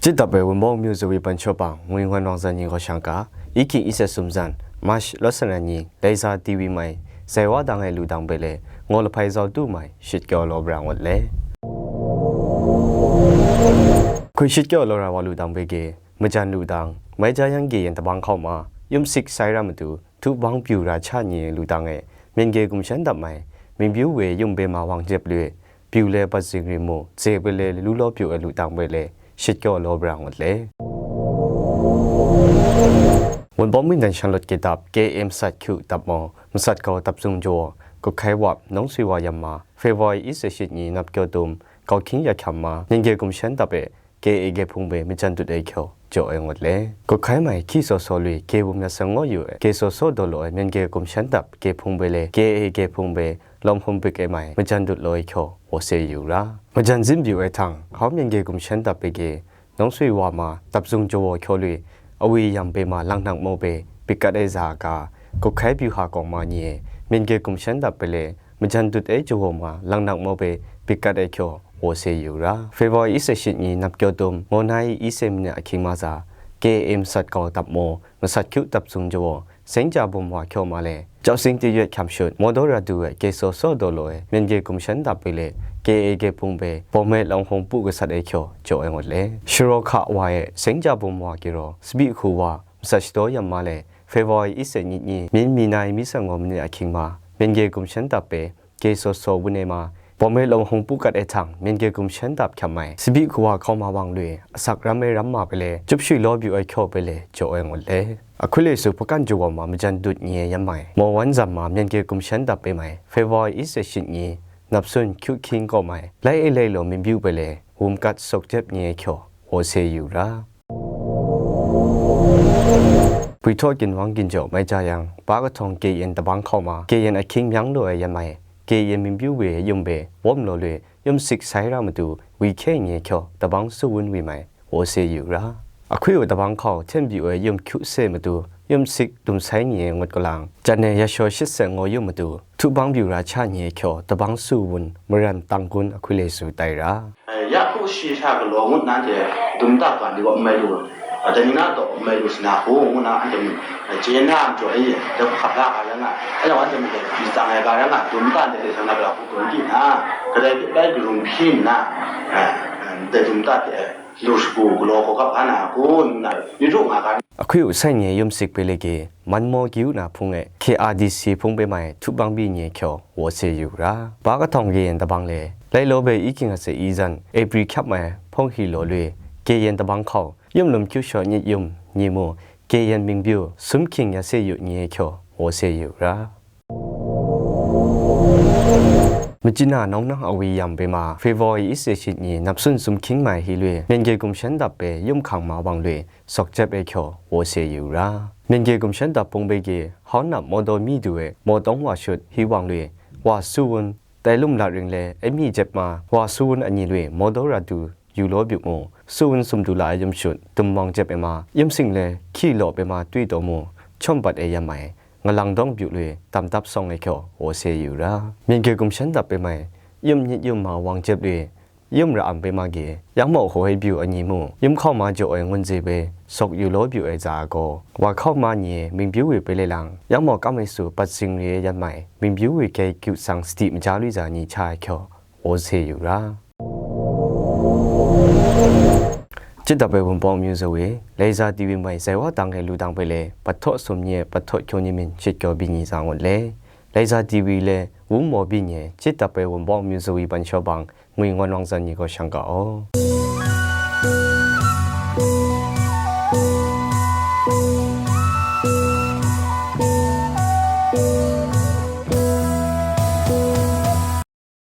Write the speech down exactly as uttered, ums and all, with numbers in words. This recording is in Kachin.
Jit dap ai Wunpawng myu zawi ban shawpang, ngwi ngwan wang zan yin gaw shang ka, i hkying i set sum zan, March law san rai ni, Laiza T V mai, zai wa dang ai lu dang bai le, ngaw lahpai zau tu mai, shit kyaw law bra ngut le. Hkui shit kyaw law ra wa lu dang bai ge, majan lu dang, mai ja yang ge yan tabang hkau ma, yum sik sai ra matu, htu bang pyu ra cha ni lu dang e, myen ge gumshan dap mai, minbyu we yum be ma wang jep lwe, pyu le bat zing ri mu, ze bai le lu law pyu ai lu dang bai le, shit kyaw law bra ngut le. Wunpawng mingdan shanglawt ke dap, K M sat hkyu dap maw, masat kau dap zung jaw, kuhkai wap, nang sui wa yam ma, February i se shit ni nap kyaw tum, kau hkying ya hkyam ma, myen ge gumshan dap e, K A ge hpung bai majan dut ai hkyaw, jaw ai ngut le. Kuhkai mai hki saw saw lui, ke bum ya sang ngaw yu ai, ke saw saw daw law ai, myen ge gumshan dap, ke hpung bai le, K A ge hpung bai, lawm hkum bik ai mai, majan dut law ai hkyaw, wo se yu ra. Majan zin byu ai htang, hkau myen ge gumshan dap bai ge, nang sui wa ma, dap zung jaw hkyaw lui, awi yam bai ma, lang nang mau bai, pik kat ai za a ga, kuhkai byu ha kawng ma ni e, myen ge gumshan dap bai le, majan dut ai jaw ma, lang nang mau bai, pik kat ai hkyaw, wo se yu ra. February i se shit ni nap kyaw tum, ngaw na i i se mani ahkying ma za, K M sat kau dap maw, masat hkyu dap zung jaw, seng ja bum wa hkyaw ma le, jau sing ti yet hkyam shut, maw daw ra du ai, ke saw saw daw law ai, myen ge gumshan dap bai le, K A ge hpung bai, bawm ai lang hpung pu gasat ai hkyaw, jaw ai ngut le. Sharaw hka wa e, seng ja bum wa giraw, sabi hku wa, masat shadaw yam ma le, February i se ni ni, myin mi na i mi sang ngaw mani ahkying ma, myen ge gumshan dap bai, ke saw saw wun ai ma, bawm ai lawm hpung pu kat ai htang, myen ge gumshan dap hkyam ai, sabi hku wa hkau ma wang lui, asak ram ai ram ma bai le, cup shui law byu ai hkyaw bai le, jaw ai ngut le. Ahkui le su hpakan jaw wa ma majan dut ni e yam mai, maw wan zam ma myen ge gumshan dap bai mai, February i se shit ni, nap sun hkyu hkying kaw mai, lai e lai law minbyu bai le, wum kat sok jep ni ai hkyaw, wo se yu ra. Pui htaw ginwang ginjaw mai ja yang, pa kahtawng K N tabang hkau ma, K N ahkying myang law ai yan mai, K N minbyu we yum be, wawm law lui, yum sik sai ra matu, wi hkye nye hkyaw, tabang su wun wi mai, wo se yu ra. Ahkui u tabang hkau, hten byu ai yum hkyu se matu, yum sik dum sai nye ngut kalang, jan e ya shaw shit seng ngaw yum matu, htu bang byu ra cha nye hkyaw, tabang su wun, maran tang gun ahkui le su tai ra. Ya hku shi sha galaw ngut na hte dum ta ga ni gaw n mai lu, dai ni na taw n mai lu sa na hku ngu na anhte mung chye na jaw e, dai hku hkap la ga rai nga, anhte mung dai hku tsang ai ga rai nga, dum ta ndai hte sa na ga hku dum di na, kadai hpe bai karum hpyi nna, dai dum ta hte lu shagu galaw hkau kap ga na hku ngu na, yu du nga ga. Ahkui u sai nye yum sik bai le ge, man maw kyu na hpung e, K R D C hpung bai mai htu bang byi nye hkyaw, wo se yu ra. Ba kahtawng K N tabang le, lai law bai i hkying a se i zan, April hkyap mai hpawng hi law lui, K N tabang hkau, yum lum kyu shaw nyit yum, ni mu, K N mingbyu, sum hkying ya se yu nye hkyaw, wo se yu ra. Machyi na nawng nang awi yam bai ma, February i se shit ni, nap sun sum hkying mai hi lui, myen ge gumshan dap bai, yum hkang ma wang lui, sok jep ai hkyaw, wo se yu ra. Myen ge gumshan dap hpung bai ge, hkaun nap mawdaw mi du e, mawtawng wa shut, hi wang lui, wa su wun, tai lum lat ring le, ai mi jep ma, wa su wun ani lui, mawdaw ra du, yu law byu mu, su wun sum du la ai yum shut, dum wang jep ai ma, yum sing le, hkyi law bai ma twi taw mu, chawm bat ai yam ai, ngalang dawng byu lui, tam tap sawng ai hkyaw, wo se yu ra. Myen ge gumshan dap bai mai, yum nyit yum ma wang jep lui, yum ra am bai ma ge, yang mau hkaw ai byu ani mu, yum hkau ma jaw ai ngun ze bai, sawk yu law byu ai za a gaw, wa hkau ma ni e, mingbyu we bai lai lang, yang mau kam ai su, bat zing re ai yan mai, mingbyu we gai kyu tsang sadi maja lui za ni cha ai hkyaw, wo se yu ra. Jit dap ai Wunpawng myu zawi, Laiza T V mai zai wa dang ai lu dang bai le, pat htaw sum nye, pat htaw hkyaw ni min, shit kyaw byi ni za ngut le. Laiza T V le, Wunmaw byi nye, jit dap ai Wunpawng myu zawi ban shawbang, ngwi ngon wang zan ni gaw shang ga aw.